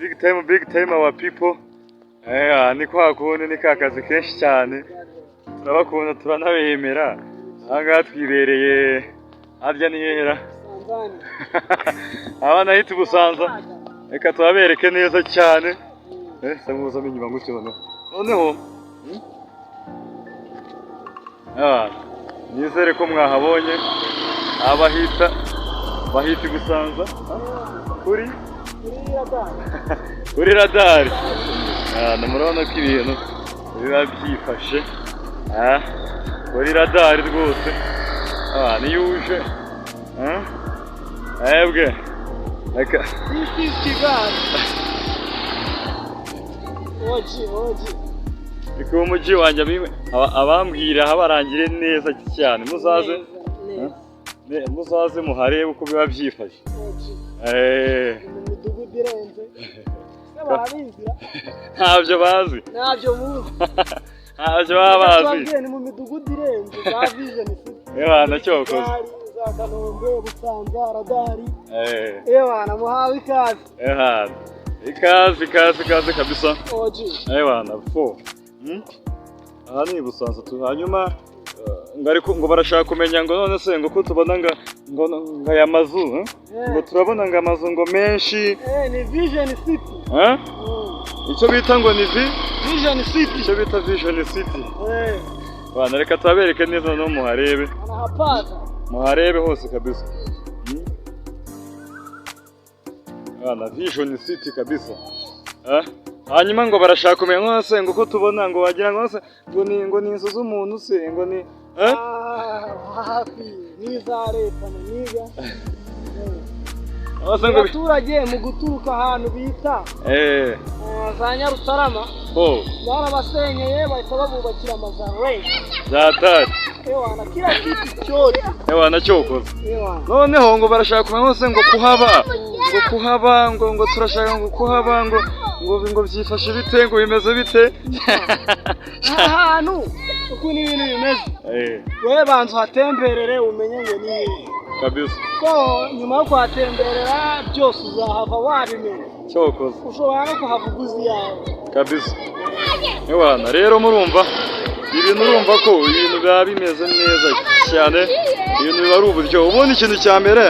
Big time, big time, our people. Ni kwa kundi, ni ka kazi kenshi cyane. Turabakunda, turanabemera. Aha ngaha twibereye harya ni hera? Sanzani. Abana hita Busanza. Reka tuhabereke neza cyane. Se muzamo inyuma gutyo noneho. Noneho Ah, nizere ko mwahabonye. Abahita bahita i Busanza kuri Kuri radari. Kuri radari. Ah, murabona ko ibintu biba byifashe. Ah, kuri radari rwose. Ah, niyo uje. Ah, ebwe. Reka This is Kigali. OG, OG. Ni ku mujyi wanjye abambwira habarangire neza cyane, muzaze. Neza, neza. Muzaze muharebe uko biba byifashe. OG. Eh, Ni mu midugudu irenze. Se barabizira? Ntabyo bazi. Ntabyo muzi. Ntabyo baba bazi. Tubabwiye, ni mu midugudu irenze za Vision City. Ebana, cyokoze. Kigali, za Kanombe, Busanza, radari. Eh, Ewana, muhawe ikaze. Ebana. Ikaze, ikaze, ikaze kabisa. OG. Ebana, fo. Aha ni i Busanza tu. Hanyuma ngo ariko ngo barashaka kumenya ngo none se ngo ko tubona ngo aya mazu, eh? Ngo turabona ngo amazu ngo menshi. Eh, ni Vision City. Eh? Icyo bita ngo ni vi Vision City. Icyo bita Vision City. Eh, Bana, reka tuhabereke neza no muharebe. Anahapata. Muharebe hose kabisa. Bana, Vision City kabisa. Eh? Hanyuma ngo barashaka kumenya ngo se ngo ko tubona ngo wagira ngo se ngo ni inzu z'umuntu se ngo ni, eh? Ah, hafi ni iza leta niga. Aho se ngo Abaturage mu guturuka ahantu bita za Nyarutarama oh barabasenyeye, bahita babubakira amazu arenze. Zatari. Ewana, kila kitu chote. Ewana, cyokoze. Ewana. Noneho ngo barashaka kumenya se ngo kuhaba ngo turashaka ngo kuhaba ngo byifashe bite, ngo bimeze bite? Aha hantu ukuntu ibintu bimeze, wowe banza uhatemberere umenye ngo ni hehe. Kabisa. So nyuma yo kuhatemberera byose uzahava wabimenya. Cyokoze. Ushobora no kuhavuga uzi yawe. Kabisa. Ewana, rero murumva ibintu, urumva ko ibintu biba bimeze neza cyane, ibintu biba ari uburyo. Ubundi ikintu cya mbere,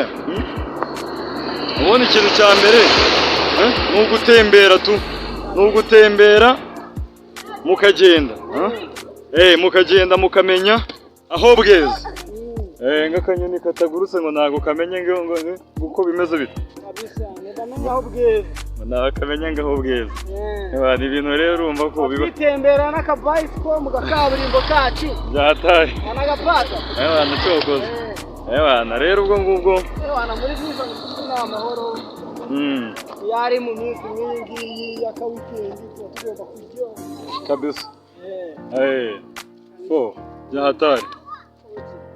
Ubundi ikintu cya mbere, ni ugutembera tu, ni ugutembera mukagenda, mukagenda mukamenya aho bweze. Nk'akanyoni katagurutse ngo ntabwo kamenye ngo uko bimeze bite. Kabisa, ndamenya aho bweze. Ngo ntabwo kamenya ngo aho bweze. Ewana, ibintu rero urumva ko biba Twitembera n'akabayisiko mu gakaburimbo kacu. Byataye. Anagapata. Ewana, cyokoze. Ewana, rero ubwo ngubwo. Ewana, muri Vision City ni amahoro. Iyo ari mu minsi nk'iyi ngiyi y'akawikendi tuba tugomba kuryoha. Kabisa. Fo byahatari.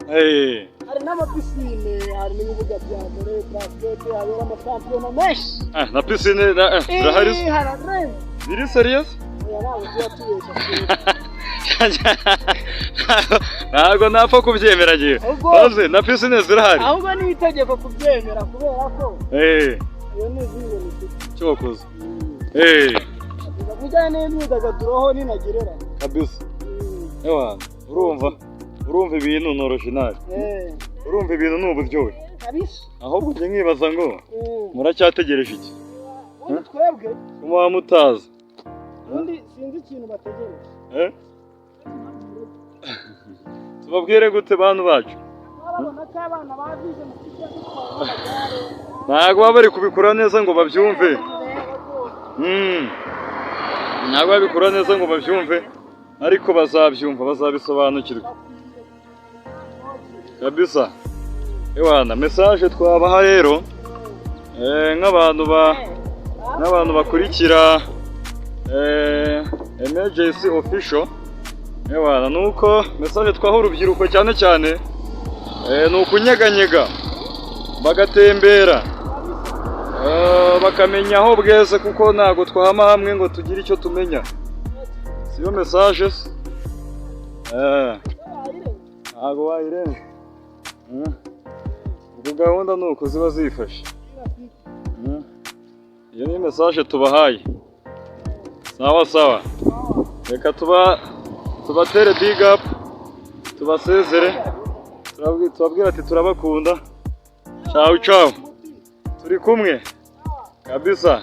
Hari n'amapisine, hari n'ibibuga bya volley, basket, habera amashampiyona menshi. Ah, na piscine na zirahari se? Eh, hararenze. Biri serious? Oya, ntabwo tuba tubeshya. Ntabwo napfa kubyemera ngewe. Maze na piscine zirahari? Ahubwo ni itegeko kubyemera kubera ko iyo ni Vision City. Cyokoze. Bijyanye n'imyidagaduro ho ninagereranya. Kabisa. Ewana, urumva ibintu ni original. Urumva ibintu ni uburyohe. Kabisa. Ahubwo njye nkibaza ngo muracyategereje iki? Ubundi twebwe Muba mutazi. Ubundi sinzi ikintu bategereje. Eh? Tubabwire gute, bantu bacu? Barabona ko abana ba Vision City dutwara n'amagare. Ntabwo baba bari kubikora neza ngo babyumve. Ntabwo babikora neza ngo babyumve, ariko bazabyumva, bazabisobanukirwa kabisa. Ewana, message twabaha rero, nk'abantu bakurikira Emergency Official, ewana, nuko message twaha urubyiruko cyane cyane, ni ukunyeganyega bagatembera, bakamenya aho bweze, kuko ntabwo twahama hamwe ngo tugire icyo tumenya. Siyo message se? Ntabwo wayirenza. Ubwo gahunda ni uko ziba zifashe. Iyo ni message tubahaye. Sawa sawa, reka tubatere big up, tubasezere, tubabwira ati turabakunda. Ciao ciao, turi kumwe kabisa.